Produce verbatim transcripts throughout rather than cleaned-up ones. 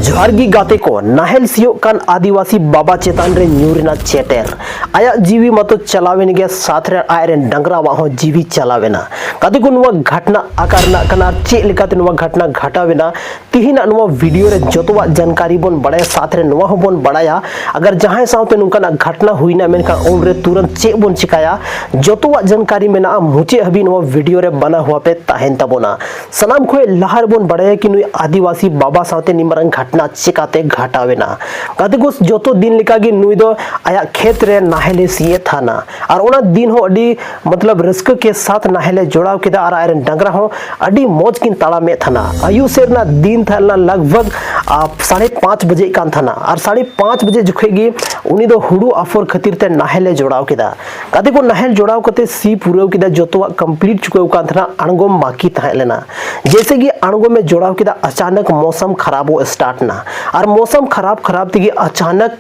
ᱡᱚᱦᱟᱨ ᱜᱮ ᱜᱟᱛᱮ ᱠᱚ, ᱱᱟᱦᱮᱞ ᱥᱤᱭᱳᱜ ᱠᱟᱱ ᱟᱹᱫᱤᱵᱟᱹᱥᱤ ᱵᱟᱵᱟ ᱪᱮᱛᱟᱱ ᱨᱮ ᱧᱩᱨ ᱮᱱᱟ ᱪᱮᱴᱮᱨ᱾ ᱟᱭᱟᱜ ᱡᱤᱣᱤ ᱢᱟᱛᱚ ᱪᱟᱞᱟᱣᱮᱱ ᱜᱮ, ᱥᱟᱛ ᱨᱮ ᱟᱡ ᱨᱮᱱ ᱰᱟᱝᱨᱟᱣᱟᱜ ᱦᱚᱸ ᱡᱤᱣᱤ ᱪᱟᱞᱟᱣᱮᱱᱟ᱾ ᱜᱟᱛᱮ ᱠᱚ, ᱱᱚᱣᱟ ᱜᱷᱟᱴᱱᱟ ᱟᱠᱟ ᱨᱮᱱᱟᱜ ᱠᱟᱱᱟ ᱟᱨ ᱪᱮᱫ ᱞᱮᱠᱟᱛᱮ ᱱᱚᱣᱟ ᱜᱷᱟᱴᱱᱟ ᱜᱷᱟᱴᱟᱣᱮᱱᱟ, ᱛᱤᱦᱤᱧᱟᱜ ᱱᱚᱣᱟ ᱵᱷᱤᱰᱤᱭᱳ ᱨᱮ ᱡᱚᱛᱚᱣᱟᱜ ᱡᱟᱱᱠᱟᱨᱤ ᱵᱚᱱ ᱵᱟᱲᱟᱭᱟ᱾ ᱥᱟᱛ ᱨᱮ ᱱᱚᱣᱟ ᱦᱚᱸᱵᱚᱱ ᱵᱟᱲᱟᱭᱟ, ᱟᱜᱟᱨ ᱡᱟᱦᱟᱸᱭ ᱥᱟᱶᱛᱮ ᱱᱚᱝᱠᱟᱱᱟᱜ ᱜᱷᱟᱴᱱᱟ ᱦᱩᱭᱱᱟ, ᱢᱮᱱᱠᱷᱟᱱ ᱩᱱᱨᱮ ᱛᱩᱨᱟᱹᱱᱛ ᱪᱮᱫ ᱵᱚᱱ ᱪᱤᱠᱟᱭᱟ, ᱡᱚᱛᱚᱣᱟᱜ ᱡᱟᱱᱠᱟᱨᱤ ᱢᱮᱱᱟᱜᱼᱟ᱾ ᱢᱩᱪᱟᱹᱫ ᱦᱟᱹᱵᱤᱡ ᱱᱚᱣᱟ ᱵᱷᱤᱰᱤᱭᱳ ᱨᱮ ᱵᱟᱱᱟ ᱦᱩᱭ ᱯᱮ ᱛᱟᱦᱮᱱ ᱛᱟᱵᱚᱱᱟ᱾ ᱥᱟᱱᱟᱢ ᱠᱷᱚᱱ ᱞᱟᱦᱟ ᱨᱮᱵᱚᱱ ᱵᱟᱲᱟᱭᱟ ᱠᱤ ᱱᱩᱭ ᱟᱹᱫᱤᱵᱟᱹᱥᱤ ᱵᱟᱵᱟ ᱥᱟᱶᱛᱮ ᱱᱤ ᱢᱟᱨᱟᱝ ᱜᱷᱟᱴᱱᱟ ᱪᱮᱠᱟᱛᱮ ᱜᱷᱟᱴᱟᱣ ᱮᱱᱟ᱾ ᱜᱟᱛᱮ ᱠᱚ, ᱡᱚᱛᱚ ᱫᱤᱱ ᱞᱮᱠᱟᱜᱮ ᱱᱩᱭ ᱫᱚ ᱟᱭᱟᱜ ᱠᱷᱮᱛ ᱨᱮ ᱱᱟᱦᱮᱞᱮ ᱥᱤᱭᱮᱫ ᱛᱟᱦᱮᱱᱟ ᱟᱨ ᱚᱱᱟ ᱫᱤᱱ ᱦᱚᱸ ᱟᱹᱰᱤ ᱢᱚᱛᱞᱚᱵ ᱨᱟᱹᱥᱠᱟᱹ ᱠᱮ ᱥᱟᱛ ᱱᱟᱦᱮᱞᱮ ᱡᱚᱲᱟᱣ ᱠᱮᱫᱟ ᱟᱨ ᱟᱡᱨᱮᱱ ᱰᱟᱝᱨᱟ ᱦᱚᱸ ᱟᱹᱰᱤ ᱢᱚᱡᱽ ᱠᱤᱱ ᱛᱟᱲᱟᱢᱮᱫ ᱛᱟᱦᱮᱱᱟ᱾ ᱟᱹᱭᱩᱵ ᱥᱮᱫ ᱨᱮᱱᱟᱜ ᱫᱤᱱ ᱛᱟᱦᱮᱸ ᱞᱮᱱᱟ, ᱞᱟᱜᱽ ᱵᱷᱟᱜᱽ ᱟᱨ ᱥᱟᱲᱮ ᱯᱟᱸᱪ ᱵᱟᱡᱮᱜ ᱠᱟᱱ ᱛᱟᱦᱮᱱᱟ ᱟᱨ ᱥᱟᱲᱮ ᱯᱟᱸᱪ ᱵᱟᱡᱮ ᱡᱚᱠᱷᱚᱡ ᱜᱮ ᱩᱱᱤ ᱫᱚ ᱦᱩᱲᱩ ᱟᱯᱷᱚᱨ ᱠᱷᱟᱹᱛᱤᱨ ᱛᱮ ᱱᱟᱦᱮᱞᱮ ᱡᱚᱲᱟᱣ ᱠᱮᱫᱟ᱾ ᱜᱟᱛᱮ ᱠᱚ, ᱱᱟᱦᱮᱞ ᱡᱚᱲᱟᱣ ᱠᱟᱛᱮ ᱥᱤ ᱯᱩᱨᱟᱹᱣ ᱠᱮᱫᱟ, ᱡᱚᱛᱚᱣᱟᱜ ᱠᱚᱢᱯᱞᱤᱴ ᱪᱩᱠᱟᱹᱣ ᱠᱟᱱ ᱛᱟᱦᱮᱱᱟ, ᱟᱬᱜᱚᱢ ᱵᱟᱹᱠᱤ ᱛᱟᱦᱮᱸ ᱞᱮᱱᱟ᱾ ᱡᱮᱭᱥᱮ ᱜᱮ ᱟᱬᱜᱚᱢᱮ ᱡᱚᱲᱟᱣ ᱠᱮᱫᱟ, ᱟᱪᱟᱱᱚᱠ ᱢᱳᱥᱚᱢ ᱠᱷᱟᱨᱟᱵᱚᱜ ᱥᱴᱟᱨᱴ ᱮᱱᱟ ᱟᱨ ᱢᱳᱥᱚᱢ ᱠᱷᱟᱨᱟᱵ ᱠᱷᱟᱨᱟᱵ ᱛᱮᱜᱮ ᱟᱪᱟᱱᱚᱠ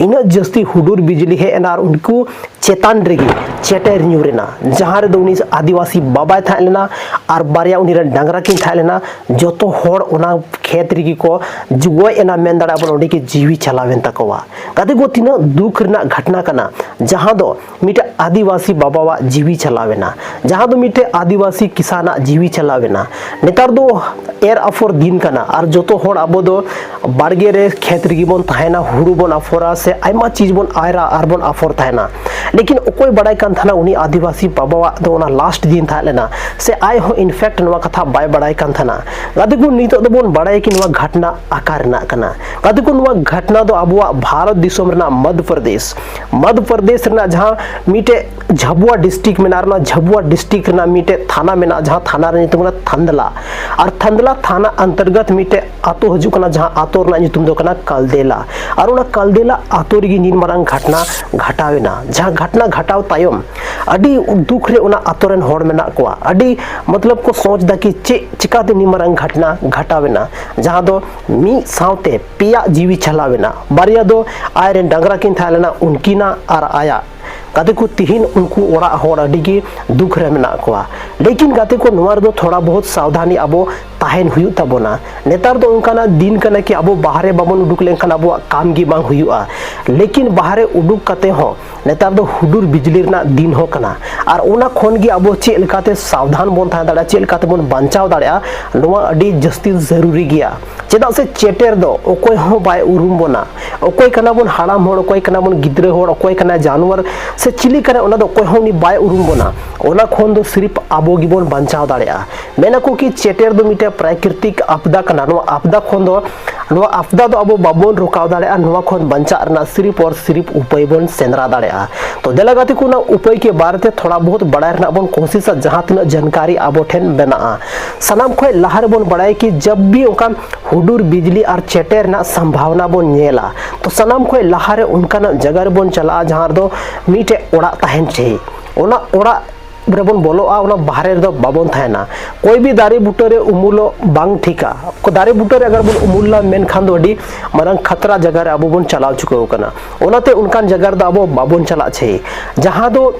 ᱤᱱᱟᱹᱜ ᱡᱟᱹᱥᱛᱤ ᱦᱩᱰᱩᱨ ᱵᱤᱡᱽᱞᱤ ᱦᱮᱡ ᱮᱱᱟ ᱟᱨ ᱩᱱᱠᱩ ᱪᱮᱛᱟᱱ ᱨᱮᱜᱮ ᱪᱮᱴᱮᱨ ᱧᱩᱨ ᱮᱱᱟ, ᱡᱟᱦᱟᱸ ᱨᱮᱫᱚ ᱩᱱᱤ ᱟᱹᱫᱤᱵᱟᱹᱥᱤ ᱵᱟᱵᱟᱭ ᱛᱟᱦᱮᱸ ᱞᱮᱱᱟ ᱟᱨ ᱵᱟᱨᱭᱟ ᱩᱱᱤ ᱨᱮᱱ ᱰᱟᱝᱨᱟ ᱠᱤᱱ ᱛᱟᱦᱮᱸ ᱞᱮᱱᱟ᱾ ᱡᱚᱛᱚ ᱦᱚᱲ ᱚᱱᱟ ᱠᱷᱮᱛ ᱨᱮᱜᱮ ᱠᱚ ᱜᱚᱡ ᱮᱱᱟ, ᱢᱮᱱ ᱫᱟᱲᱮᱭᱟᱜᱼᱟ ᱵᱚᱱ, ᱚᱸᱰᱮ ᱜᱮ ᱡᱤᱣᱤ ᱪᱟᱞᱟᱣᱮᱱ ᱛᱟᱠᱚᱣᱟ᱾ ᱜᱟᱛᱮ ᱠᱚ, ᱛᱤᱱᱟᱹᱜ ᱫᱩᱠ ᱨᱮᱱᱟᱜ ᱜᱷᱟᱴᱱᱟ ᱠᱟᱱᱟ, ᱡᱟᱦᱟᱸ ᱫᱚ ᱢᱤᱫᱴᱮᱱ ᱟᱹᱫᱤᱵᱟᱹᱥᱤ ᱵᱟᱵᱟᱣᱟᱜ ᱡᱤᱣᱤ ᱪᱟᱞᱟᱣᱮᱱᱟ, ᱡᱟᱦᱟᱸ ᱫᱚ ᱢᱤᱫᱴᱮᱱ ᱟᱹᱫᱤᱵᱟᱹᱥᱤ ᱠᱤᱥᱟᱱᱟᱜ ᱡᱤᱣᱤ ᱪᱟᱞᱟᱣᱮᱱᱟ᱾ ᱱᱮᱛᱟᱨ ᱫᱚ ᱮᱨ ᱟᱯᱷᱚᱨ ᱫᱤᱱ ᱠᱟᱱᱟ ᱟᱨ ᱡᱚᱛᱚ ᱦᱚᱲ ᱟᱵᱚ ᱫᱚ ᱵᱟᱲᱜᱮ ᱨᱮ, ᱠᱷᱮᱛ ᱨᱮᱜᱮ ᱵᱚᱱ ᱛᱟᱦᱮᱱᱟ, ᱦᱩᱲᱩ ᱵᱚᱱ ᱟᱯᱷᱚᱨᱟ ᱥᱮ ᱟᱭᱢᱟ ᱪᱤᱡᱽ ᱵᱚᱱ ᱟᱭᱨᱟ ᱟᱨ ᱵᱚᱱ ᱟᱯᱷᱚᱨ ᱛᱟᱦᱮᱱᱟ᱾ ᱞᱮᱠᱤᱱ ᱚᱠᱚᱭ ᱵᱟᱲᱟᱭ ᱠᱟᱱ ᱛᱟᱦᱮᱱᱟ ᱩᱱᱤ ᱟᱹᱫᱤᱵᱟᱹᱥᱤ ᱵᱟᱵᱟᱣᱟᱜ ᱫᱚ ᱚᱱᱟ ᱞᱟᱥᱴ ᱫᱤᱱ ᱛᱟᱦᱮᱸ ᱞᱮᱱᱟ ᱥᱮ ᱟᱡ ᱦᱚᱸ ᱤᱱᱯᱷᱮᱠᱴ ᱱᱚᱣᱟ ᱠᱟᱛᱷᱟ ᱵᱟᱭ ᱵᱟᱲᱟᱭ ᱠᱟᱱ ᱛᱟᱦᱮᱱᱟ᱾ ᱜᱟᱛᱮ ᱠᱚ, ᱱᱤᱛᱚᱜ ᱫᱚᱵᱚᱱ ᱵᱟᱲᱟᱭᱟ ᱠᱤ ᱱᱚᱣᱟ ᱜᱷᱟᱴᱱᱟ ᱟᱠᱟ ᱨᱮᱱᱟᱜ ᱠᱟᱱᱟ᱾ ᱜᱟᱛᱮ ᱠᱚ, ᱱᱚᱣᱟ ᱜᱷᱟᱴᱱᱟ ᱫᱚ ᱟᱵᱚᱣᱟᱜ ᱵᱷᱟᱨᱚᱛ ᱫᱤᱥᱚᱢ ᱨᱮᱱᱟᱜ ᱢᱚᱫᱷᱭᱚ ᱯᱨᱚᱫᱮᱥ, ᱢᱚᱫᱷᱭᱚ ᱯᱨᱚᱫᱮᱥ ᱨᱮᱱᱟᱜ ᱡᱟᱦᱟᱸ ᱢᱤᱫᱴᱮᱡ ᱡᱷᱟᱵᱩᱣᱟ ᱰᱤᱥᱴᱨᱤᱠᱴ ᱢᱮᱱᱟᱜᱼᱟ, ᱟᱨ ᱚᱱᱟ ᱡᱷᱟᱵᱩᱣᱟ ᱰᱤᱥᱴᱨᱤᱠᱴ ᱨᱮᱱᱟᱜ ᱢᱤᱫᱴᱮᱡ ᱛᱷᱟᱱᱟ ᱢᱮᱱᱟᱜᱼᱟ, ᱡᱟᱦᱟᱸ ᱛᱷᱟᱱᱟ ᱨᱮ ᱧᱩᱛᱩᱢ ᱠᱟᱱᱟ ᱛᱷᱟᱱᱫᱞᱟ᱾ ᱟᱨ ᱛᱷᱟᱱᱫᱞᱟ ᱛᱷᱟᱱᱟ ᱚᱱᱛᱚᱨᱜᱚᱛ ᱢᱤᱫᱴᱮᱡ ᱟᱛᱳ ᱦᱤᱡᱩᱜ ᱠᱟᱱᱟ, ᱡᱟᱦᱟᱸ ᱟᱛᱳ ᱨᱮᱱᱟᱜ ᱧᱩᱛᱩᱢ ᱫᱚ ᱠᱟᱱᱟ ᱠᱟᱞᱫᱮᱞᱟ᱾ ᱟᱨ ᱚᱱᱟ ᱠᱟᱞᱫᱮᱞᱟ ᱟᱛᱳ ᱨᱮᱜᱮ ᱱᱤᱱ ᱢᱟᱨᱟᱝ ᱜᱷᱟᱴᱱᱟ ᱜᱷᱟᱴᱟᱣ ᱮᱱᱟ, ᱡᱟᱦᱟᱸ ᱜᱷᱟᱴᱱᱟ ᱜᱷᱟᱴᱟᱣ ᱛᱟᱭᱚᱢ ᱟᱹᱰᱤ ᱫᱩᱠ ᱨᱮ ᱚᱱᱟ ᱟᱛᱳ ᱨᱮᱱ ᱦᱚᱲ ᱢᱮᱱᱟᱜ ᱠᱚᱣᱟ, ᱟᱹᱰᱤ ᱢᱚᱛᱞᱚᱵ ᱠᱚ ᱥᱚᱪ ᱫᱟ ᱠᱤ ᱪᱮᱫ ᱪᱤᱠᱟᱛᱮ ᱱᱤᱱ ᱢᱟᱨᱟᱝ ᱜᱷᱟᱴᱱᱟ ᱜᱷᱟᱴᱟᱣ ᱮᱱᱟ, ᱡᱟᱦᱟᱸ ᱫᱚ ᱢᱤᱫ ᱥᱟᱶᱛᱮ ᱯᱮᱭᱟ ᱡᱤᱣᱤ ᱪᱟᱞᱟᱣ ᱮᱱᱟ᱾ ᱵᱟᱨᱭᱟ ᱫᱚ ᱟᱡ ᱨᱮᱱ ᱰᱟᱝᱨᱟ ᱠᱤᱱ ᱛᱟᱦᱮᱸ ᱞᱮᱱᱟ, ᱩᱱᱠᱤᱱᱟᱜ ᱟᱨ ᱟᱭᱟᱜ᱾ ᱜᱟᱛᱮ ᱠᱚ, ᱛᱤᱦᱤᱧ ᱩᱱᱠᱩ ᱚᱲᱟᱜ ᱦᱚᱲ ᱟᱹᱰᱤ ᱜᱮ ᱫᱩᱠ ᱨᱮ ᱢᱮᱱᱟᱜ ᱠᱚᱣᱟ᱾ ᱞᱮᱠᱤᱱ ᱜᱟᱛᱮ ᱠᱚ, ᱱᱚᱣᱟ ᱨᱮᱫᱚ ᱛᱷᱚᱲᱟ ᱵᱚᱦᱩᱛ ᱥᱟᱵᱫᱷᱟᱱᱤ ᱟᱵᱚ ᱛᱟᱦᱮᱱ ᱦᱩᱭᱩᱜ ᱛᱟᱵᱚᱱᱟ᱾ ᱱᱮᱛᱟᱨ ᱫᱚ ᱚᱱᱠᱟᱱᱟᱜ ᱫᱤᱱ ᱠᱟᱱᱟ ᱠᱤ ᱟᱵᱚ ᱵᱟᱦᱨᱮ ᱵᱟᱵᱚᱱ ᱩᱰᱩᱠ ᱞᱮᱱᱠᱷᱟᱱ ᱟᱵᱚᱣᱟᱜ ᱠᱟᱢ ᱜᱮ ᱵᱟᱝ ᱦᱩᱭᱩᱜᱼᱟ᱾ ᱞᱮᱠᱤᱱ ᱵᱟᱦᱨᱮ ᱩᱰᱩᱠ ᱠᱟᱛᱮ ᱦᱚᱸ ᱱᱮᱛᱟᱨ ᱫᱚ ᱦᱩᱰᱩᱨ ᱵᱤᱡᱽᱞᱤ ᱨᱮᱱᱟᱜ ᱫᱤᱱ ᱦᱚᱸ ᱠᱟᱱᱟ᱾ ᱟᱨ ᱚᱱᱟ ᱠᱷᱚᱱ ᱜᱮ ᱟᱵᱚ ᱪᱮᱫ ᱞᱮᱠᱟᱛᱮ ᱥᱟᱵᱫᱷᱟᱱ ᱵᱚᱱ ᱛᱟᱦᱮᱸ ᱫᱟᱲᱮᱭᱟᱜᱼᱟ, ᱪᱮᱫ ᱞᱮᱠᱟᱛᱮ ᱵᱚᱱ ᱵᱟᱧᱪᱟᱣ ᱫᱟᱲᱮᱭᱟᱜᱼᱟ, ᱱᱚᱣᱟ ᱟᱹᱰᱤ ᱡᱟᱹᱥᱛᱤ ᱡᱟᱹᱨᱩᱨᱤ ᱜᱮᱭᱟ᱾ ᱪᱮᱫᱟᱜ ᱥᱮ ᱪᱮᱴᱮᱨ ᱫᱚ ᱚᱠᱚᱭ ᱦᱚᱸ ᱵᱟᱭ ᱩᱨᱩᱢ ᱵᱚᱱᱟ᱾ ᱚᱠᱚᱭ ᱠᱟᱱᱟ ᱵᱚᱱ ᱦᱟᱲᱟᱢ ᱦᱚᱲ, ᱚᱠᱚᱭ ᱠᱟᱱᱟ ᱵᱚᱱ ᱜᱤᱫᱽᱨᱟᱹ ᱦᱚᱲ, ᱚᱠᱚᱭ ᱠᱟᱱᱟᱭ ᱡᱟᱱᱣᱟᱨ, ᱥᱮ ᱪᱤᱞᱤ ᱠᱟᱱᱟᱭ, ᱚᱱᱟ ᱫᱚ ᱚᱠᱚᱭ ᱦᱚᱸ ᱩᱱᱤ ᱵᱟᱭ ᱩᱨᱩᱢ ᱵᱚᱱᱟ᱾ ᱚᱱᱟ ᱠᱷᱚᱱ ᱫᱚ ᱥᱤᱨᱤᱯ ᱟᱵᱚ ᱜᱮᱵᱚᱱ ᱵᱟᱧᱪᱟᱣ ᱫᱟᱲᱮᱭᱟᱜᱼᱟ᱾ ᱢᱮᱱᱟᱠᱚ ᱠᱤ ᱪᱮᱴᱮᱨ ᱫᱚ ᱢᱤᱫᱴᱮᱱ ᱯᱨᱟᱠᱨᱤᱛᱤᱠ ᱟᱯᱫᱟ ᱠᱟᱱᱟ᱾ ᱱᱚᱣᱟ ᱟᱯᱫᱟ ᱠᱷᱚᱱ ᱫᱚ, ᱱᱚᱣᱟ ᱟᱯᱫᱟ ᱫᱚ ᱟᱵᱚ ᱵᱟᱵᱚᱱ ᱨᱚᱠᱟᱣ ᱫᱟᱲᱮᱭᱟᱜᱼᱟ᱾ ᱱᱚᱣᱟ ᱠᱷᱚᱱ ᱵᱟᱧᱪᱟᱜ ᱨᱮᱱᱟᱜ ᱥᱤᱨᱤᱯ ᱟᱨ ᱥᱤᱨᱤᱯ ᱩᱯᱟᱹᱭ ᱵᱚᱱ ᱥᱮᱸᱫᱽᱨᱟ ᱫᱟᱲᱮᱭᱟᱜᱼᱟ᱾ ᱛᱚ ᱫᱮᱞᱟ ᱜᱟᱛᱮ ᱠᱚ, ᱚᱱᱟ ᱩᱯᱟᱹᱭ ᱠᱮ ᱵᱟᱨᱮ ᱛᱮ ᱛᱷᱚᱲᱟ ᱵᱚᱦᱩᱛ ᱵᱟᱲᱟᱭ ᱨᱮᱱᱟᱜ ᱵᱚᱱ ᱠᱳᱥᱤᱥᱟ, ᱡᱟᱦᱟᱸ ᱛᱤᱱᱟᱹᱜ ᱡᱟᱱᱠᱟᱨᱤ ᱟᱵᱚ ᱴᱷᱮᱱ ᱢᱮᱱᱟᱜᱼᱟ᱾ ᱥᱟᱱᱟᱢ ᱠᱷᱚᱱ ᱞᱟᱦᱟ ᱨᱮᱵᱚᱱ ᱵᱟᱲᱟᱭᱟ ᱠᱤ ᱡᱟᱵ ᱵᱷᱤ ᱚᱱᱠᱟᱱ ᱦᱩᱰᱩᱨ ᱵᱤᱡᱽᱞᱤ ᱟᱨ ᱪᱮᱴᱮᱨ ᱨᱮᱱᱟᱜ ᱥᱚᱢᱵᱷᱟᱵᱚᱱᱟ ᱵᱚᱱ ᱧᱮᱞᱟ, ᱛᱚ ᱥᱟᱱᱟᱢ ᱠᱷᱚᱱ ᱞᱟᱦᱟ ᱨᱮ ᱚᱱᱠᱟᱱᱟᱜ ᱡᱟᱭᱜᱟ ᱨᱮᱵᱚᱱ ᱪᱟᱞᱟᱜᱼᱟ ᱡᱟᱦᱟᱸ ᱨᱮᱫᱚ ᱢᱤᱫᱴᱮᱡ ᱚᱲᱟᱜ ᱛᱟᱦᱮᱱ ᱪᱟᱹᱦᱤ᱾ ᱚᱱᱟ ᱚᱲᱟᱜ ᱨᱮᱵᱚᱱ ᱵᱚᱞᱚᱜᱼᱟ, ᱚᱱᱟ ᱵᱟᱦᱨᱮ ᱨᱮᱫᱚ ᱵᱟᱵᱚᱱ ᱛᱟᱦᱮᱱᱟ᱾ ᱠᱚᱭ ᱵᱷᱤ ᱫᱟᱨᱮ ᱵᱩᱴᱟᱹ ᱨᱮ ᱩᱢᱩᱞᱚᱜ ᱵᱟᱝ ᱴᱷᱤᱠᱟ᱾ ᱠᱚ ᱫᱟᱨᱮ ᱵᱩᱴᱟᱹ ᱨᱮ ᱟᱜᱟᱨ ᱵᱚᱱ ᱩᱢᱩᱞ ᱞᱟ ᱢᱮᱱᱠᱷᱟᱱ ᱫᱚ ᱟᱹᱰᱤ ᱢᱟᱨᱟᱝ ᱠᱷᱟᱛᱨᱟ ᱡᱟᱭᱜᱟ ᱨᱮ ᱟᱵᱚ ᱵᱚᱱ ᱪᱟᱞᱟᱣ ᱪᱩᱠᱟᱹᱣ ᱠᱟᱱᱟ᱾ ᱚᱱᱟᱛᱮ ᱚᱱᱠᱟᱱ ᱡᱟᱭᱜᱟ ᱨᱮᱫᱚ ᱟᱵᱚ ᱵᱟᱵᱚᱱ ᱪᱟᱞᱟᱜ ᱪᱟᱹᱦᱤ᱾ ᱡᱟᱦᱟᱸ ᱫᱚ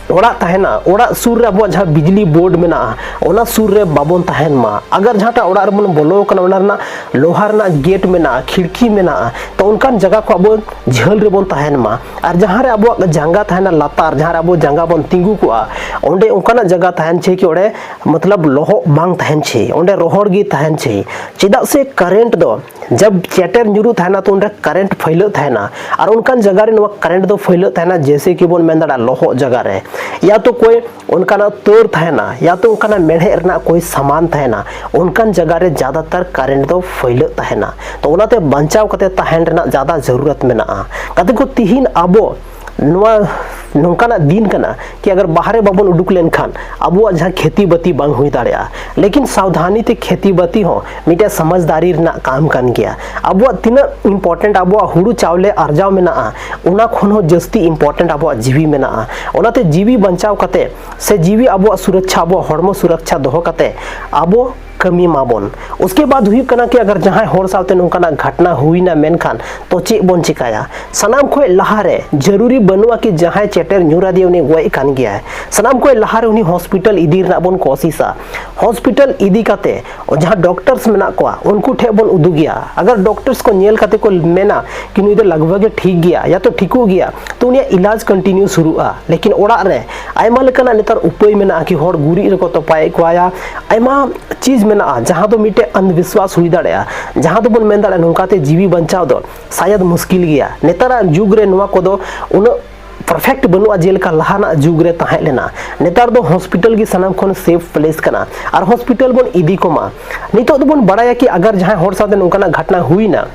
ᱚᱲᱟᱜ ᱛᱟᱦᱮᱱᱟ, ᱚᱲᱟᱜ ᱥᱩᱨ ᱨᱮ ᱟᱵᱚᱣᱟᱜ ᱡᱟᱦᱟᱸ ᱵᱤᱡᱽᱞᱤ ᱵᱳᱨᱰ ᱢᱮᱱᱟᱜᱼᱟ, ᱚᱱᱟ ᱥᱩᱨ ᱨᱮ ᱵᱟᱵᱚᱱ ᱛᱟᱦᱮᱱ ᱢᱟ᱾ ᱟᱜᱟᱨ ᱡᱟᱦᱟᱸᱴᱟᱜ ᱚᱲᱟᱜ ᱨᱮᱵᱚᱱ ᱵᱚᱞᱚ ᱟᱠᱟᱱᱟ, ᱚᱱᱟ ᱨᱮᱱᱟᱜ ᱞᱳᱦᱟ ᱨᱮᱱᱟᱜ ᱜᱮᱴ ᱢᱮᱱᱟᱜᱼᱟ, ᱠᱷᱤᱲᱠᱤ ᱢᱮᱱᱟᱜᱼᱟ, ᱛᱚ ᱚᱱᱠᱟᱱ ᱡᱟᱭᱜᱟ ᱠᱷᱚᱱ ᱟᱵᱚ ᱡᱷᱟᱹᱞ ᱨᱮᱵᱚᱱ ᱛᱟᱦᱮᱱ ᱢᱟ᱾ ᱟᱨ ᱡᱟᱦᱟᱸ ᱨᱮ ᱟᱵᱚᱣᱟᱜ ᱡᱟᱸᱜᱟ ᱛᱟᱦᱮᱱᱟ ᱞᱟᱛᱟᱨ, ᱡᱟᱦᱟᱸ ᱨᱮ ᱟᱵᱚ ᱡᱟᱸᱜᱟ ᱵᱚᱱ ᱛᱤᱸᱜᱩ ᱠᱚᱜᱼᱟ, ᱚᱸᱰᱮ ᱚᱱᱠᱟᱱᱟᱜ ᱡᱟᱭᱜᱟ ᱛᱟᱦᱮᱱ ᱪᱟᱹᱦᱤ ᱠᱤ ᱚᱸᱰᱮ ᱢᱚᱛᱞᱚᱵ ᱞᱚᱦᱚᱫ ᱵᱟᱝ ᱛᱟᱦᱮᱱ ᱪᱟᱹᱦᱤ, ᱚᱸᱰᱮ ᱨᱚᱦᱚᱲ ᱜᱮ ᱛᱟᱦᱮᱱ ᱪᱟᱹᱦᱤ᱾ ᱪᱮᱫᱟᱜ ᱥᱮ ᱠᱟᱨᱮᱱᱴ ᱫᱚ ᱡᱟᱵ ᱪᱮᱴᱮᱨ ᱧᱩᱨᱩᱜ ᱛᱟᱦᱮᱱᱟ ᱛᱚ ᱚᱸᱰᱮ ᱠᱟᱨᱮᱱᱴ ᱯᱷᱟᱹᱭᱞᱟᱹᱜ ᱛᱟᱦᱮᱱᱟ᱾ ᱟᱨ ᱚᱱᱠᱟᱱ ᱡᱟᱭᱜᱟ ᱨᱮ ᱱᱚᱣᱟ ᱠᱟᱨᱮᱱᱴ ᱫᱚ ᱯᱷᱟᱹᱭᱞᱟᱹᱜ ᱛᱟᱦᱮᱱᱟ, ᱡᱮᱭᱥᱮ ᱠᱤ ᱵᱚᱱ ᱢᱮᱱ ᱫᱟᱲᱮᱭᱟᱜᱼᱟ ᱞᱚᱦᱚᱫ ᱡᱟᱭᱜᱟ ᱨᱮ, ᱭᱟ ᱛᱚ ᱠᱚᱭ ᱚᱱᱠᱟᱱᱟᱜ ᱛᱟᱹᱨ ᱛᱟᱦᱮᱱᱟ, ᱭᱟ ᱛᱚ ᱚᱱᱠᱟᱱᱟᱜ ᱢᱮᱲᱦᱮᱫ ᱨᱮᱱᱟᱜ ᱠᱚᱭ ᱥᱟᱢᱟᱱ ᱛᱟᱦᱮᱱᱟ, ᱚᱱᱠᱟᱱ ᱡᱟᱭᱜᱟ ᱨᱮ ᱡᱟᱫᱟᱛᱟᱨ ᱠᱟᱨᱮᱱᱴ ᱫᱚ ᱯᱷᱟᱹᱭᱞᱟᱹᱜ ᱛᱟᱦᱮᱱᱟ᱾ ᱛᱚ ᱚᱱᱟᱛᱮ ᱵᱟᱧᱪᱟᱣ ᱠᱟᱛᱮ ᱛᱟᱦᱮᱱ ᱨᱮᱱᱟᱜ ᱡᱟᱫᱟ ᱡᱟᱹᱨᱩᱨᱟᱛ ᱢᱮᱱᱟᱜᱼᱟ᱾ ᱜᱟᱛᱮ ᱠᱚ, ᱛᱤᱦᱤᱧ ᱟᱵᱚ ᱱᱚᱣᱟ ᱱᱚᱝᱠᱟᱱᱟᱜ ᱫᱤᱱ ᱠᱟᱱᱟ ᱠᱤ ᱟᱜᱟᱨ ᱵᱟᱦᱨᱮ ᱵᱟᱵᱚᱱ ᱩᱰᱩᱠ ᱞᱮᱱᱠᱷᱟᱱ ᱟᱵᱚᱣᱟᱜ ᱡᱟᱦᱟᱸ ᱠᱷᱮᱛᱤ ᱵᱟᱹᱛᱤ ᱵᱟᱝ ᱦᱩᱭ ᱫᱟᱲᱮᱭᱟᱜᱼᱟ᱾ ᱞᱮᱠᱤᱱ ᱥᱟᱵᱫᱷᱟᱱᱤ ᱛᱮ ᱠᱷᱮᱛᱤ ᱵᱟᱹᱛᱤ ᱦᱚᱸ ᱢᱤᱫᱴᱮᱡ ᱥᱚᱢᱟᱡᱽᱫᱟᱨᱤ ᱨᱮᱱᱟᱜ ᱠᱟᱢ ᱠᱟᱱ ᱜᱮᱭᱟ᱾ ᱟᱵᱚᱣᱟᱜ ᱛᱤᱱᱟᱹᱜ ᱤᱢᱯᱚᱨᱴᱮᱱᱴ ᱟᱵᱚᱣᱟᱜ ᱦᱩᱲᱩ ᱪᱟᱣᱞᱮ ᱟᱨᱡᱟᱣ ᱢᱮᱱᱟᱜᱼᱟ, ᱚᱱᱟ ᱠᱷᱚᱱ ᱦᱚᱸ ᱡᱟᱹᱥᱛᱤ ᱤᱢᱯᱚᱨᱴᱮᱱᱴ ᱟᱵᱚᱣᱟᱜ ᱡᱤᱣᱤ ᱢᱮᱱᱟᱜᱼᱟ᱾ ᱚᱱᱟᱛᱮ ᱡᱤᱣᱤ ᱵᱟᱧᱪᱟᱣ ᱠᱟᱛᱮ ᱥᱮ ᱡᱤᱣᱤ ᱟᱵᱚᱣᱟᱜ ᱥᱩᱨᱚᱠᱪᱷᱟ, ᱟᱵᱚᱣᱟᱜ ᱦᱚᱲᱢᱚ ᱥᱩᱨᱚᱠᱪᱷᱟ ᱫᱚᱦᱚ ᱠᱟᱛᱮ ᱟᱵᱚ ᱠᱟᱹᱢᱤ ᱢᱟᱵᱚᱱ᱾ ᱩᱥᱠᱮ ᱵᱟᱫ ᱦᱩᱭᱩᱜ ᱠᱟᱱᱟ ᱠᱤ ᱟᱜᱟᱨ ᱡᱟᱦᱟᱸᱭ ᱦᱚᱲ ᱥᱟᱶᱛᱮ ᱱᱚᱝᱠᱟᱱᱟᱜ ᱜᱷᱟᱴᱱᱟ ᱦᱩᱭᱱᱟ ᱢᱮᱱᱠᱷᱟᱱ ᱛᱚ ᱪᱮᱫ ᱵᱚᱱ ᱪᱮᱠᱟᱭᱟ? ᱥᱟᱱᱟᱢ ᱠᱷᱚᱱ ᱞᱟᱦᱟᱨᱮ ᱡᱟᱹᱨᱩᱨᱤ ᱵᱟᱹᱱᱩᱜᱼᱟ ᱠᱤ ᱡᱟᱦᱟᱸᱭ ᱪᱮᱴᱮᱨ ᱧᱩᱨ ᱟᱫᱮᱭᱟ ᱩᱱᱤ ᱜᱚᱡ ᱠᱟᱱ ᱜᱮᱭᱟᱭ᱾ ᱥᱟᱱᱟᱢ ᱠᱷᱚᱱ ᱞᱟᱦᱟᱨᱮ ᱩᱱᱤ ᱦᱚᱥᱯᱤᱴᱟᱞ ᱤᱫᱤ ᱨᱮᱱᱟᱜ ᱵᱚᱱ ᱠᱳᱥᱤᱥᱟ᱾ ᱦᱚᱥᱯᱤᱴᱟᱞ ᱤᱫᱤ ᱠᱟᱛᱮ ᱡᱟᱦᱟᱸ ᱰᱚᱠᱴᱚᱨᱥ ᱢᱮᱱᱟᱜ ᱠᱚᱣᱟ ᱩᱱᱠᱩ ᱴᱷᱮᱱ ᱵᱚᱱ ᱩᱫᱩᱜᱮᱭᱟ᱾ ᱟᱜᱟᱨ ᱰᱚᱠᱴᱚᱨᱥ ᱠᱚ ᱧᱮᱞ ᱠᱟᱛᱮ ᱠᱚ ᱢᱮᱱᱟ ᱠᱤ ᱱᱩᱭ ᱫᱚ ᱞᱟᱜᱽᱵᱷᱟᱜᱽ ᱮ ᱴᱷᱤᱠ ᱜᱮᱭᱟ ᱭᱟ ᱛᱚ ᱴᱷᱤᱠᱚᱜ ᱜᱮᱭᱟ, ᱛᱚ ᱩᱱᱤᱭᱟᱜ ᱤᱞᱟᱡᱽ ᱠᱚᱱᱴᱤᱱᱤᱭᱩ ᱥᱩᱨᱩᱜᱼᱟ᱾ ᱞᱮᱠᱤᱱ ᱚᱲᱟᱜ ᱨᱮ ᱟᱭᱢᱟ ᱞᱮᱠᱟᱱᱟᱜ ᱱᱮᱛᱟᱨ ᱩᱯᱟᱹᱭ ᱢᱮᱱᱟᱜᱼᱟ ᱠᱤ ᱦᱚᱲ ᱜᱩᱨᱤᱡ ᱨᱮᱠᱚ ᱛᱚᱯᱟᱭᱮᱫ ᱠᱚᱣᱟ ᱭᱟ, ᱟᱭᱢᱟ ᱪᱤᱡᱽ ᱢᱮᱱᱟᱜᱼᱟ ᱡᱟᱦᱟᱸ ᱫᱚ ᱢᱤᱫᱴᱮᱡ ᱚᱱᱫᱷᱵᱤᱥᱣᱟᱥ ᱦᱩᱭ ᱫᱟᱲᱮᱭᱟᱜᱼᱟ, ᱡᱟᱦᱟᱸ ᱫᱚᱵᱚᱱ ᱢᱮᱱ ᱫᱟᱲᱮᱭᱟᱜᱼᱟ ᱱᱚᱝᱠᱟᱛᱮ ᱡᱤᱣᱤ ᱵᱟᱧᱪᱟᱣ ᱫᱚ ᱥᱟᱭᱟᱫ ᱢᱩᱥᱠᱤᱞ ᱜᱮᱭᱟ᱾ ᱱᱮᱛᱟᱨᱟᱜ ᱡᱩᱜᱽ ᱨᱮ ᱱᱚᱣᱟ ᱠᱚᱫᱚ ᱩᱱᱟᱹᱜ ᱯᱟᱨᱯᱷᱮᱠᱴ ᱵᱟᱹᱱᱩᱜᱼᱟ ᱡᱮᱞᱮᱠᱟ ᱞᱟᱦᱟᱱᱟᱜ ᱡᱩᱜᱽ ᱨᱮ ᱛᱟᱦᱮᱸ ᱞᱮᱱᱟ᱾ ᱱᱮᱛᱟᱨ ᱫᱚ ᱦᱚᱥᱯᱤᱴᱟᱞ ᱜᱮ ᱥᱟᱱᱟᱢ ᱠᱷᱚᱱ ᱥᱮᱯᱷ ᱯᱞᱮᱥ ᱠᱟᱱᱟ ᱟᱨ ᱦᱚᱥᱯᱤᱴᱟᱞ ᱵᱚᱱ ᱤᱫᱤ ᱠᱚᱢᱟ᱾ ᱱᱤᱛᱚᱜ ᱫᱚᱵᱚᱱ ᱵᱟᱲᱟᱭᱟ ᱠᱤ ᱟᱜᱟᱨ ᱡᱟᱦᱟᱸᱭ ᱦᱚᱲ ᱥᱟᱶᱛᱮ ᱱᱚᱝᱠᱟᱱᱟᱜ ᱜᱷᱟᱴᱱᱟ ᱦᱩᱭᱱᱟ,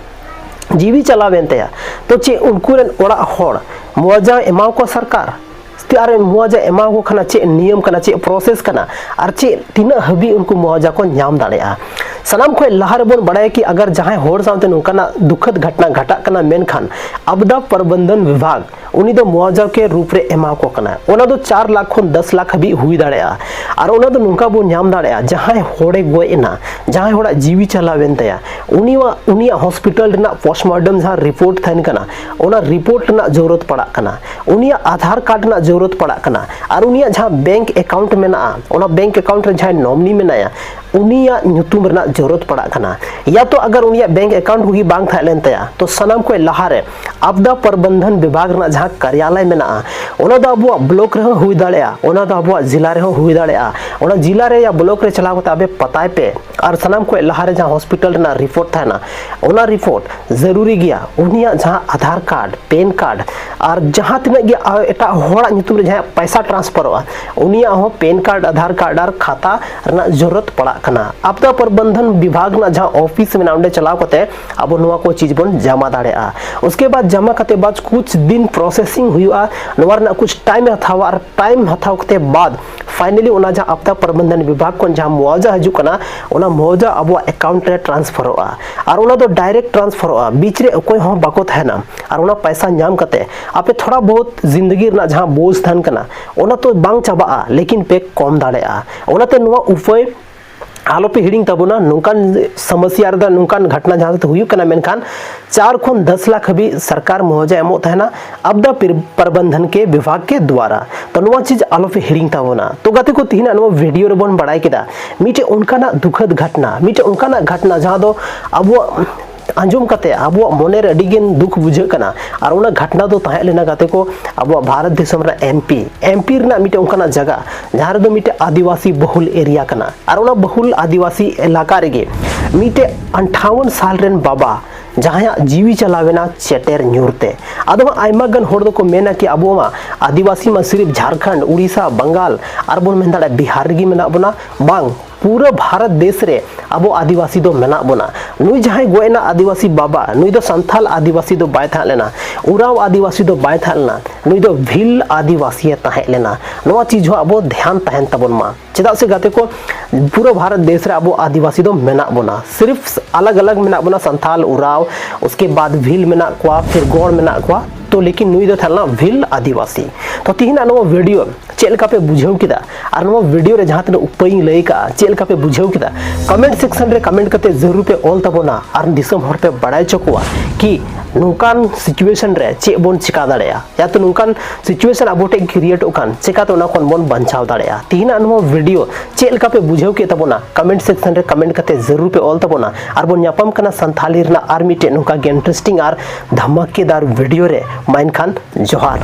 ᱡᱤᱣᱤ ᱪᱟᱞᱟᱣᱮᱱ ᱛᱟᱭᱟ, ᱛᱚ ᱪᱮᱫ ᱩᱱᱠᱩ ᱨᱮᱱ ᱚᱲᱟᱜ ᱦᱚᱲ ᱢᱩᱣᱟᱡᱟ ᱮᱢᱟᱣ ᱠᱚᱣᱟ ᱥᱚᱨᱠᱟᱨ? ᱟᱨ ᱢᱩᱣᱟᱡᱟ ᱮᱢᱟᱣ ᱠᱚ ᱠᱷᱟᱱᱟ ᱪᱮᱫ ᱱᱤᱭᱚᱢ ᱠᱟᱱᱟ, ᱪᱮᱫ ᱯᱨᱚᱥᱮᱥ ᱠᱟᱱᱟ ᱟᱨ ᱪᱮᱫ ᱛᱤᱱᱟᱹᱜ ᱦᱟᱹᱵᱤᱡ ᱩᱱᱠᱩ ᱢᱩᱣᱟᱡᱟ ᱠᱚ ᱧᱟᱢ ᱫᱟᱲᱮᱭᱟᱜᱼᱟ? ᱥᱟᱱᱟᱢ ᱠᱷᱚᱱ ᱞᱟᱦᱟ ᱨᱮᱵᱚᱱ ᱵᱟᱲᱟᱭᱟ ᱠᱤ ᱟᱜᱟᱨ ᱡᱟᱦᱟᱸᱭ ᱦᱚᱲ ᱥᱟᱶᱛᱮ ᱱᱚᱝᱠᱟᱱᱟᱜ ᱫᱩᱠᱷᱟᱹᱫ ᱜᱷᱟᱴᱱᱟ ᱜᱷᱟᱴᱟᱜ ᱠᱟᱱᱟ ᱢᱮᱱᱠᱷᱟᱱ ᱟᱵᱫᱟ ᱯᱨᱚᱵᱚᱱᱫᱷᱚᱱ ᱵᱤᱵᱷᱟᱜᱽ ᱩᱱᱤ ᱫᱚ ᱢᱩᱣᱟᱡᱟ ᱠᱮ ᱨᱩᱯ ᱨᱮ ᱮᱢᱟ ᱠᱚ ᱠᱟᱱᱟ᱾ ᱚᱱᱟ ᱫᱚ ᱪᱟᱨ ᱞᱟᱠᱷ ᱠᱷᱚᱱ ᱫᱚᱥ ᱞᱟᱠᱷ ᱦᱟᱹᱵᱤᱡ ᱦᱩᱭ ᱫᱟᱲᱮᱭᱟᱜᱼᱟ᱾ ᱟᱨ ᱚᱱᱟ ᱫᱚ ᱱᱚᱝᱠᱟ ᱵᱚᱱ ᱧᱟᱢ ᱫᱟᱲᱮᱭᱟᱜᱼᱟ, ᱡᱟᱦᱟᱸᱭ ᱦᱚᱲᱮ ᱜᱚᱡ ᱮᱱᱟ, ᱡᱟᱦᱟᱸᱭ ᱦᱚᱲᱟᱜ ᱡᱤᱣᱤ ᱪᱟᱞᱟᱣᱮᱱ ᱛᱟᱭᱟ, ᱩᱱᱤᱭᱟᱜ, ᱩᱱᱤᱭᱟᱜ ᱦᱚᱥᱯᱤᱴᱟᱞ ᱨᱮᱱᱟᱜ ᱯᱳᱥᱴᱢᱚᱨᱴᱮᱢ ᱡᱟᱦᱟᱸ ᱨᱤᱯᱳᱨᱴ ᱛᱟᱦᱮᱱ ᱠᱟᱱᱟ, ᱚᱱᱟ ᱨᱤᱯᱳᱨᱴ ᱨᱮᱱᱟᱜ ᱡᱚᱨᱩᱨᱚᱛ ᱯᱟᱲᱟᱜ ᱠᱟᱱᱟ, ᱩᱱᱤᱭᱟᱜ ᱟᱫᱷᱟᱨ ᱠᱟᱨᱰ ᱨᱮᱱᱟᱜ ᱡᱚᱨᱩᱨᱚᱛ ᱯᱟᱲᱟᱜ ᱠᱟᱱᱟ, ᱟᱨ ᱩᱱᱤᱭᱟᱜ ᱡᱟᱦᱟᱸ ᱵᱮᱝᱠ ᱮᱠᱟᱣᱩᱱᱴ ᱢᱮᱱᱟᱜᱼᱟ, ᱚᱱᱟ ᱵᱮᱝᱠ ᱮᱠᱟᱣᱩᱱᱴ ᱨᱮ ᱡᱟᱦᱟᱸᱭ ᱱᱚᱢᱤᱱᱤ ᱢᱮᱱᱟᱭᱟ, ᱩᱱᱤᱭᱟᱜ ᱧᱩᱛᱩᱢ ᱨᱮᱱᱟᱜ ᱡᱚᱨᱩᱨᱚᱛ ᱯᱟᱲᱟᱜ ᱠᱟᱱᱟ᱾ ᱭᱟ ᱛᱚ ᱟᱜᱟᱨ ᱩᱱᱤᱭᱟᱜ ᱵᱮᱝᱠ ᱮᱠᱟᱣᱩᱱᱴ ᱠᱚᱜᱮ ᱵᱟᱝ ᱛᱟᱦᱮᱸ ᱞᱮᱱ ᱛᱟᱭᱟ, ᱛᱚ ᱥᱟᱱᱟᱢ ᱠᱷᱚᱱ ᱞᱟᱦᱟᱨᱮ ᱟᱵᱫᱟ ᱯᱨᱚᱵᱚᱱᱫᱷᱚᱱ ᱵᱤᱵᱷᱟᱜᱽ ᱨᱮᱱᱟᱜ ᱡᱟᱦᱟᱸ ᱠᱟᱨᱭᱟᱞᱚᱭ ᱢᱮᱱᱟᱜᱼᱟ, ᱚᱱᱟ ᱫᱚ ᱟᱵᱚᱣᱟᱜ ᱵᱞᱚᱠ ᱨᱮᱦᱚᱸ ᱦᱩᱭ ᱫᱟᱲᱮᱭᱟᱜᱼᱟ, ᱚᱱᱟ ᱫᱚ ᱟᱵᱚᱣᱟᱜ ᱡᱮᱞᱟ ᱨᱮᱦᱚᱸ ᱦᱩᱭ ᱫᱟᱲᱮᱭᱟᱜᱼᱟ᱾ ᱚᱱᱟ ᱡᱮᱞᱟ ᱨᱮ ᱭᱟ ᱵᱞᱚᱠ ᱨᱮ ᱪᱟᱞᱟᱣ ᱠᱟᱛᱮ ᱟᱯᱮ ᱯᱟᱛᱟᱭ ᱯᱮ᱾ ᱟᱨ ᱥᱟᱱᱟᱢ ᱠᱷᱚᱱ ᱞᱟᱦᱟᱨᱮ ᱡᱟᱦᱟᱸ ᱦᱚᱥᱯᱤᱴᱟᱞ ᱨᱮᱱᱟᱜ ᱨᱤᱯᱳᱨᱴ ᱛᱟᱦᱮᱱᱟ, ᱚᱱᱟ ᱨᱤᱯᱳᱨᱴ ᱡᱟᱹᱨᱩᱨᱤ ᱜᱮᱭᱟ᱾ ᱩᱱᱤᱭᱟᱜ ᱡᱟᱦᱟᱸ ᱟᱫᱷᱟᱨ ᱠᱟᱨᱰ, ᱯᱮᱱ ᱠᱟᱨᱰ ᱟᱨ ᱡᱟᱦᱟᱸ ᱛᱤᱱᱟᱹᱜ ᱜᱮ ᱟ-, ᱮᱴᱟᱜ ᱦᱚᱲᱟᱜ ᱧᱩᱛᱩᱢ ᱨᱮ ᱡᱟᱦᱟᱸᱭᱟᱜ ᱯᱚᱭᱥᱟ ᱴᱨᱟᱱᱥᱯᱷᱟᱨᱚᱜᱼᱟ, ᱩᱱᱤᱭᱟᱜ ᱦᱚᱸ ᱯᱮᱱ ᱠᱟᱨᱰ, ᱟᱫᱷᱟᱨ ᱠᱟᱨᱰ ᱟᱨ ᱠᱷᱟᱛᱟ ᱨᱮᱱᱟᱜ ᱡᱚᱨᱩᱨᱚᱛ ᱯᱟᱲᱟᱜ ᱠᱟᱱᱟ᱾ ᱟᱵᱫᱟ ᱯᱨᱚᱵᱚᱱᱫᱷᱚᱱ ᱵᱤᱵᱷᱟᱜᱽ ᱨᱮᱱᱟᱜ ᱡᱟᱦᱟᱸ ᱚᱯᱷᱤᱥ ᱢᱮᱱᱟᱜᱼᱟ, ᱚᱸᱰᱮ ᱪᱟᱞᱟᱣ ᱠᱟᱛᱮ ᱟᱵᱚ ᱱᱚᱣᱟ ᱠᱚ ᱪᱤᱡᱽ ᱵᱚᱱ ᱡᱟᱢᱟ ᱫᱟᱲᱮᱭᱟᱜᱼᱟ᱾ ᱩᱥᱠᱮ ᱵᱟᱫ ᱡᱟᱢᱟ ᱠᱟᱛᱮ ᱵᱟᱫ ᱠᱩᱪ ᱫᱤᱱ ᱯᱨᱚᱥᱮᱥᱤᱝ ᱦᱩᱭᱩᱜᱼᱟ, ᱱᱚᱣᱟ ᱨᱮᱱᱟᱜ ᱠᱩᱪ ᱴᱟᱭᱤᱢ ᱮ ᱦᱟᱛᱟᱣᱟ ᱟᱨ ᱴᱟᱭᱤᱢ ᱦᱟᱛᱟᱣ ᱠᱟᱛᱮ ᱵᱟᱫ ᱯᱷᱟᱭᱱᱟᱞᱤ ᱚᱱᱟ ᱡᱟᱦᱟᱸ ᱟᱵᱫᱟ ᱯᱨᱚᱵᱚᱱᱫᱷᱚᱱ ᱵᱤᱵᱷᱟᱜᱽ ᱠᱷᱚᱱ ᱡᱟᱦᱟᱸ ᱢᱩᱣᱟᱡᱟ ᱦᱤᱡᱩᱜ ᱠᱟᱱᱟ, ᱚᱱᱟ ᱢᱩᱣᱟᱡᱟ ᱟᱵᱚᱣᱟᱜ ᱮᱠᱟᱣᱩᱱᱴ ᱨᱮ ᱴᱨᱟᱱᱥᱯᱷᱟᱨᱚᱜᱼᱟ᱾ ᱟᱨ ᱚᱱᱟ ᱫᱚ ᱰᱟᱭᱨᱮᱠᱴ ᱴᱨᱟᱱᱥᱯᱷᱟᱨᱚᱜᱼᱟ, ᱵᱤᱪ ᱨᱮ ᱚᱠᱚᱭ ᱦᱚᱸ ᱵᱟᱠᱚ ᱛᱟᱦᱮᱱᱟ᱾ ᱟᱨ ᱚᱱᱟ ᱯᱚᱭᱥᱟ ᱧᱟᱢ ᱠᱟᱛᱮ ᱟᱯᱮ ᱛᱷᱚᱲᱟ ᱵᱚᱦᱩᱛ ᱡᱤᱱᱫᱮᱜᱤ ᱨᱮᱱᱟᱜ ᱡᱟᱦᱟᱸ ᱵᱳᱡᱽ ᱛᱟᱦᱮᱱ ᱠᱟᱱᱟ, ᱚᱱᱟ ᱛᱚ ᱵᱟᱝ ᱪᱟᱵᱟᱜᱼᱟ, ᱞᱮᱠᱤᱱ ᱯᱮ ᱠᱚᱢ ᱫᱟᱲᱮᱭᱟᱜᱼᱟ᱾ ᱚᱱᱟᱛᱮ ᱱᱚᱣᱟ ᱩᱯᱟᱹᱭ ᱟᱞᱚᱯᱮ ᱦᱤᱲᱤᱧ ᱛᱟᱵᱚᱱᱟ, ᱱᱚᱝᱠᱟᱱ ᱥᱚᱢᱚᱥᱭᱟ ᱨᱮᱫᱚ, ᱱᱚᱝᱠᱟᱱ ᱜᱷᱚᱴᱱᱟ ᱡᱟᱦᱟᱸ ᱫᱚ ᱦᱩᱭᱩᱜ ᱠᱟᱱᱟ, ᱢᱮᱱᱠᱷᱟᱱ ᱪᱟᱨ ᱠᱷᱚᱱ ᱫᱚᱥ ᱞᱟᱠᱷ ᱦᱟᱹᱵᱤᱡ ᱥᱚᱨᱠᱟᱨ ᱢᱩᱟᱣᱡᱟ ᱮᱢᱚᱜ ᱛᱟᱦᱮᱱᱟ ᱟᱯᱫᱟ ᱯᱨᱤ-, ᱯᱨᱚᱵᱚᱱᱫᱷᱚᱱ ᱠᱮ ᱵᱤᱵᱷᱟᱜᱽ ᱠᱮ ᱫᱣᱟᱨᱟ᱾ ᱛᱚ ᱱᱚᱣᱟ ᱪᱤᱡᱽ ᱟᱞᱚᱯᱮ ᱦᱤᱲᱤᱧ ᱛᱟᱵᱚᱱᱟ᱾ ᱛᱚ ᱜᱟᱛᱮ ᱠᱚ, ᱛᱮᱦᱮᱧᱟᱜ ᱱᱚᱣᱟ ᱵᱷᱤᱰᱤᱭᱳ ᱨᱮᱵᱚᱱ ᱵᱟᱲᱟᱭ ᱠᱮᱫᱟ ᱢᱤᱫᱴᱮᱡ ᱚᱱᱠᱟᱱᱟᱜ ᱫᱩᱠᱷᱚᱫ ᱜᱷᱚᱴᱱᱟ, ᱢᱤᱫᱴᱮᱡ ᱚᱱᱠᱟᱱᱟᱜ ᱜᱷᱚᱴᱱᱟ ᱡᱟᱦᱟᱸ ᱫᱚ ᱟᱵᱚᱣᱟᱜ ᱟᱸᱡᱚᱢ ᱠᱟᱛᱮ ᱟᱵᱚᱣᱟᱜ ᱢᱚᱱᱮ ᱨᱮ ᱟᱹᱰᱤ ᱜᱟᱱ ᱫᱩᱠ ᱵᱩᱡᱷᱟᱹᱜ ᱠᱟᱱᱟ᱾ ᱟᱨ ᱚᱱᱟ ᱜᱷᱚᱴᱱᱟ ᱫᱚ ᱛᱟᱦᱮᱸ ᱞᱮᱱᱟ ᱜᱟᱛᱮ ᱠᱚ, ᱟᱵᱚᱣᱟᱜ ᱵᱷᱟᱨᱚᱛ ᱫᱤᱥᱚᱢ ᱨᱮ ᱮᱢᱯᱤ, ᱮᱢᱯᱤ ᱨᱮᱱᱟᱜ ᱢᱤᱫᱴᱮᱡ ᱚᱱᱠᱟᱱᱟᱜ ᱡᱟᱭᱜᱟ ᱡᱟᱦᱟᱸ ᱨᱮᱫᱚ ᱢᱤᱫᱴᱮᱡ ᱟᱹᱫᱤᱵᱟᱹᱥᱤ ᱵᱚᱦᱩᱞ ᱮᱨᱤᱭᱟ ᱠᱟᱱᱟ᱾ ᱟᱨ ᱚᱱᱟ ᱵᱚᱦᱩᱞ ᱟᱹᱫᱤᱵᱟᱹᱥᱤ ᱮᱞᱟᱠᱟ ᱨᱮᱜᱮ ᱢᱤᱫᱴᱮᱡ ᱟᱴᱷᱟᱣᱚᱱ ᱥᱟᱞ ᱨᱮᱱ ᱵᱟᱵᱟ ᱡᱟᱦᱟᱸᱭᱟᱜ ᱡᱤᱣᱤ ᱪᱟᱞᱟᱣᱮᱱᱟ ᱪᱮᱴᱮᱨ ᱧᱩᱨ ᱛᱮ᱾ ᱟᱫᱚ ᱦᱟᱸᱜ ᱟᱭᱢᱟ ᱜᱟᱱ ᱦᱚᱲ ᱫᱚᱠᱚ ᱢᱮᱱᱟ ᱠᱤ ᱟᱵᱚ ᱢᱟ ᱟᱹᱫᱤᱵᱟᱹᱥᱤ ᱢᱟ ᱥᱤᱨᱤᱯ ᱡᱷᱟᱲᱠᱷᱚᱸᱰ, ᱩᱲᱤᱥᱥᱟ, ᱵᱟᱝᱜᱟᱞ ᱟᱨ ᱵᱚᱱ ᱢᱮᱱ ᱫᱟᱲᱮᱭᱟᱜᱼᱟ ᱵᱤᱦᱟᱨ ᱨᱮᱜᱮ ᱢᱮᱱᱟᱜ ᱵᱚᱱᱟ᱾ ᱵᱟᱝ, ᱯᱩᱨᱟᱹ ᱵᱷᱟᱨᱚᱛ ᱫᱮᱥ ᱨᱮ ᱟᱵᱚ ᱟᱹᱫᱤᱵᱟᱹᱥᱤ ᱫᱚ ᱢᱮᱱᱟᱜ ᱵᱚᱱᱟ᱾ ᱱᱩᱭ ᱡᱟᱦᱟᱸᱭ ᱜᱚᱡ ᱮᱱᱟ ᱟᱹᱫᱤᱵᱟᱹᱥᱤ ᱵᱟᱵᱟ, ᱱᱩᱭ ᱫᱚ ᱥᱟᱱᱛᱷᱟᱞ ᱟᱹᱫᱤᱵᱟᱹᱥᱤ ᱫᱚ ᱵᱟᱭ ᱛᱟᱦᱮᱸ ᱞᱮᱱᱟ, ᱩᱨᱟᱣ ᱟᱹᱫᱤᱵᱟᱹᱥᱤ ᱫᱚ ᱵᱟᱭ ᱛᱟᱦᱮᱸ ᱞᱮᱱᱟ, ᱱᱩᱭ ᱫᱚ ᱵᱷᱤᱞ ᱟᱹᱫᱤᱵᱟᱹᱥᱤ ᱮ ᱛᱟᱦᱮᱸ ᱞᱮᱱᱟ᱾ ᱱᱚᱣᱟ ᱪᱤᱡᱽ ᱦᱚᱸ ᱟᱵᱚ ᱫᱷᱮᱭᱟᱱ ᱛᱟᱦᱮᱱ ᱛᱟᱵᱚᱱ ᱢᱟ᱾ ᱪᱮᱫᱟᱜ ᱥᱮ ᱜᱟᱛᱮ ᱠᱚ, ᱯᱩᱨᱟᱹ ᱵᱷᱟᱨᱚᱛ ᱫᱮᱥ ᱨᱮ ᱟᱵᱚ ᱟᱹᱫᱤᱵᱟᱹᱥᱤ ᱫᱚ ᱢᱮᱱᱟᱜ ᱵᱚᱱᱟ, ᱥᱤᱨᱤᱯ ᱟᱞᱟᱜᱽ ᱟᱞᱟᱜᱽ ᱢᱮᱱᱟᱜ ᱵᱚᱱᱟ, ᱥᱟᱱᱛᱷᱟᱞ, ᱩᱨᱟᱣ, ᱩᱥᱠᱮ ᱵᱟᱫ ᱵᱷᱤᱞ ᱢᱮᱱᱟᱜ ᱠᱚᱣᱟ, ᱯᱷᱤᱨ ᱜᱚᱲ ᱢᱮᱱᱟᱜ ᱠᱚᱣᱟ᱾ ᱛᱚ ᱞᱮᱠᱤᱱ ᱱᱩᱭ ᱫᱚ ᱛᱟᱦᱮᱸ ᱞᱮᱱᱟ ᱵᱷᱤᱞ ᱟᱹᱫᱤᱵᱟᱹᱥᱤ᱾ ᱛᱚ ᱛᱤᱦᱤᱧᱟᱜ ᱱᱚᱣᱟ ᱵᱷᱤᱰᱤᱭᱳ ᱪᱮᱫ ᱞᱮᱠᱟ ᱯᱮ ᱵᱩᱡᱷᱟᱹᱣ ᱠᱮᱫᱟ? ᱟᱨ ᱱᱚᱣᱟ ᱵᱷᱤᱰᱤᱭᱳ ᱨᱮ ᱡᱟᱦᱟᱸ ᱛᱤᱱᱟᱹᱜ ᱩᱯᱟᱹᱭᱤᱧ ᱞᱟᱹᱭ ᱠᱟᱜᱼᱟ, ᱪᱮᱫ ᱞᱮᱠᱟ ᱯᱮ ᱵᱩᱡᱷᱟᱹᱣ ᱠᱮᱫᱟ? ᱠᱚᱢᱮᱱᱴ ᱥᱮᱠᱥᱚᱱ ᱨᱮ ᱠᱚᱢᱮᱱᱴ ᱠᱟᱛᱮ ᱡᱟᱹᱨᱩᱲ ᱯᱮ ᱚᱞ ᱛᱟᱵᱚᱱᱟ ᱟᱨ ᱫᱤᱥᱚᱢ ᱦᱚᱲ ᱯᱮ ᱵᱟᱲᱟᱭ ᱦᱚᱪᱚ ᱠᱚᱣᱟ ᱠᱤ ᱱᱚᱝᱠᱟᱱ ᱥᱤᱪᱩᱭᱮᱥᱚᱱ ᱨᱮ ᱪᱮᱫ ᱵᱚᱱ ᱪᱮᱠᱟ ᱫᱟᱲᱮᱭᱟᱜᱼᱟ, ᱭᱟ ᱛᱚ ᱱᱚᱝᱠᱟᱱ ᱥᱤᱪᱩᱭᱮᱥᱚᱱ ᱟᱵᱚ ᱴᱷᱮᱱ ᱠᱨᱤᱭᱮᱴᱚᱜ ᱠᱟᱱ, ᱪᱮᱠᱟᱛᱮ ᱚᱱᱟ ᱠᱷᱚᱱ ᱵᱚᱱ ᱵᱟᱧᱪᱟᱣ ᱫᱟᱲᱮᱭᱟᱜᱼᱟ᱾ ᱛᱤᱦᱤᱧᱟᱜ ᱱᱚᱣᱟ ᱵᱷᱤᱰᱤᱭᱳ ᱪᱮᱫ ᱞᱮᱠᱟ ᱯᱮ ᱵᱩᱡᱷᱟᱹᱣ ᱠᱮᱫ ᱛᱟᱵᱚᱱᱟ? ᱠᱚᱢᱮᱱᱴ ᱥᱮᱠᱥᱚᱱ ᱨᱮ ᱠᱚᱢᱮᱱᱴ ᱠᱟᱛᱮ ᱡᱟᱹᱨᱩᱲ ᱯᱮ ᱚᱞ ᱛᱟᱵᱚᱱᱟ᱾ ᱟᱨ ᱵᱚᱱ ᱧᱟᱯᱟᱢ ᱠᱟᱱᱟ ᱥᱟᱱᱛᱷᱟᱞᱤ ᱨᱮᱱᱟᱜ ᱟᱨ ᱢᱤᱫᱴᱮᱡ ᱱᱚᱝᱠᱟ ᱜᱮ ᱤᱱᱴᱟᱨᱮᱥᱴᱤᱝ ᱟᱨ ᱫᱷᱟᱢᱟᱠᱮᱫᱟᱨ ᱵᱷᱤᱰᱤᱭᱳ ᱨᱮ᱾ ᱢᱟ ᱮᱱᱠᱷᱟᱱ ᱡᱚᱦᱟᱨ᱾